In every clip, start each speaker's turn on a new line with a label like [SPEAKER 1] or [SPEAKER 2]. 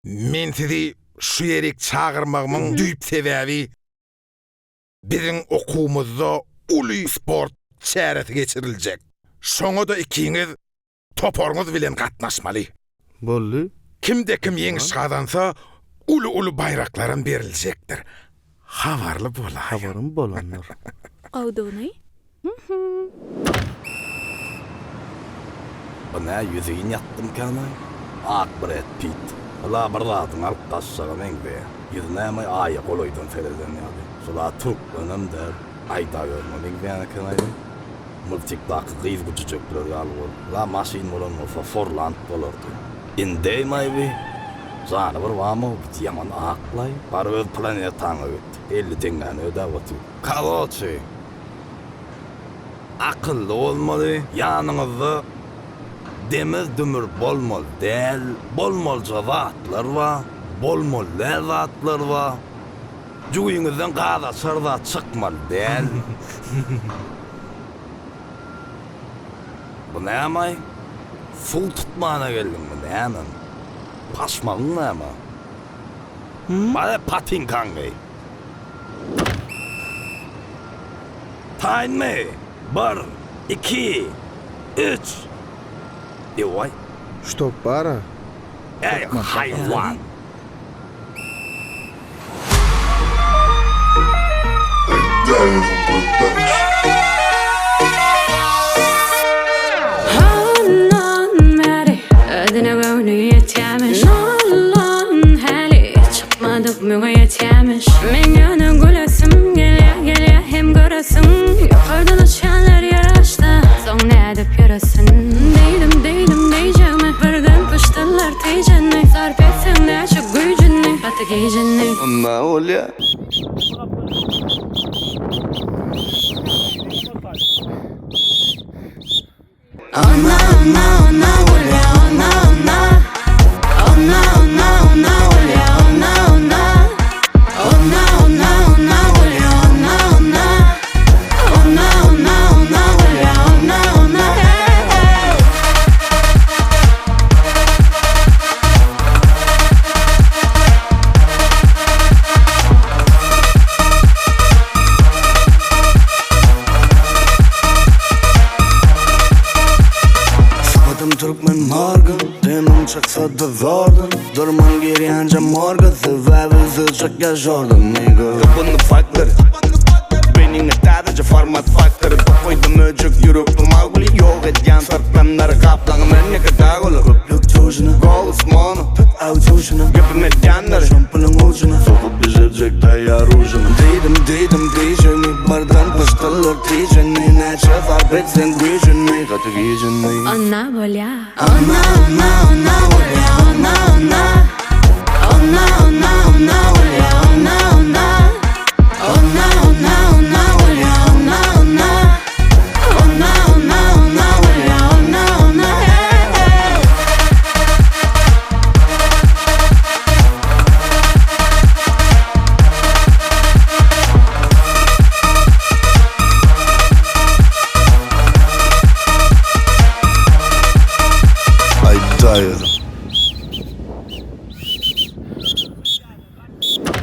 [SPEAKER 1] Men sizi şu ýerik çagyrmagymyň düýp sebäbi biziň okuwymyzda uly sport çäresi geçiriljek. Şoňa-da ikiňiz toparyňyz bilen gatnaşmaly.
[SPEAKER 2] Boldy.
[SPEAKER 1] Kimde-kim ýeňiş gazansa, uly-uly baýraklaram beriljekdir. Habarly bolaýyň.
[SPEAKER 2] Habarym bolandyr.
[SPEAKER 3] Gowdugyny.
[SPEAKER 4] Bu nä ýüzin ýatdymkanaý? Ak Bred Pitt. Bula bir zadyňy alyp gaçjaga meňzeýär. Ýüzi näme aýa golaýdan sereden ýaly. Şula türkmenem däl. Aýdaberme meňzeýän ekenaý. Multikdaky gyz güjüjekler ýaly bolup. La maşyn bolan bolsa Forland bolardy. Indeýmaý bi? Jany bir barmy bu ýaman aklaý. Bar öz planetaňa git. 50 teňňäni ödäp otyr. Karoçi. Akylly bolmaly, ýanyňyzda demir-dümür bolmaly däl, bolmalyja zatlar bar, bolmaly däl zatlar bar. Jübiňizden gaz açar zat çykmaly däl. Bu nämaý? Suw tutmana geldiňmi näme? Paşmagyň näme? Bar patinkaňy geý. Taýynmy? Bir, iki, üç! Ewaý!
[SPEAKER 2] Ştop bar-a.
[SPEAKER 4] Eý, haýwan!
[SPEAKER 3] Ondan bäri özüne göwni ýetýämiş. Nollan häli çykmadyk müňe ýetýämiş. Meň ýöne gülesim gelýä gelýä hem göresim. Ýokardan uçýanlar ýaşda soň nädip ýöresin. Diýdim diýdim diýjegimi birden pyşdyrlar tijenli. Sarp etseň näçe güýjüni gaty gijindi.
[SPEAKER 4] Onda bolýa.
[SPEAKER 3] Ona ona ona bolýa ona ona Ona ona ona bolýa ona ona Ona ona ona bolýa ona ona Ona ona ona bolýa ona ona hey.
[SPEAKER 5] Sypatym türkmen morgan Demim çyksa-da zordan Durman girýänje morga Sebäbi syçak ýaşardym nigga Tapyndy faktlar Beýniňe täzeje format faktory Tokaýda möjek ýürekli Maugli Ýok edýän syrtlanlary Gaplaňym ýeke dag olar Köplük çuşuna Golos mono Tut awçuşuna Gepim edýänleri Şompulyň ujuna Sokup bişirjek taýýar ujuna Diýdim diýdim diýjegmi Birden pyşdyrlar tijenli Näçe sarp etseň güýjüni Gaty gijindi
[SPEAKER 3] Onda bolýa. Onda onda onda bolýa onda onda Onda onda onda bolýa onda onda Onda onda onda bolýa onda onda Onda onda onda bolýa onda onda hey hey.
[SPEAKER 5] Aýdaýaly.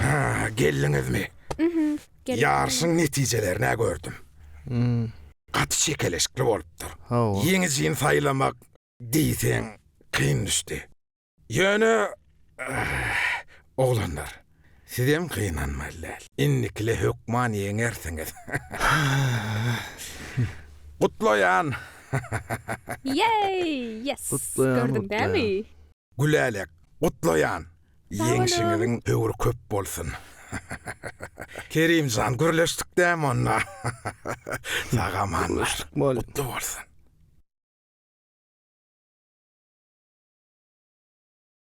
[SPEAKER 1] Ha, geldiňizmi? Ýaryşyň netijelerini-ä gördüm. Gaty çekeleşikli bolupdyr.
[SPEAKER 2] Hawa.
[SPEAKER 1] Ýeňijini saýlamak diýseň kyn düşdi. Ýöne, oglanlar, sizem gynanmaly däl. Indikile hökman ýeňersiňiz. Gutlaýan!
[SPEAKER 3] Ýeý! Ýes!
[SPEAKER 2] Gutlaýan,
[SPEAKER 3] Gördüň dämi?
[SPEAKER 1] Gülälek, gutlaýan!
[SPEAKER 3] Sag boluň!
[SPEAKER 1] Ýeňşiňiziň höwri köp bolsun. Kerimjan, gürleşdik dämi onda? Sag-aman bar.
[SPEAKER 2] Gürleşdik, mugallym.
[SPEAKER 1] Gutly bolsun.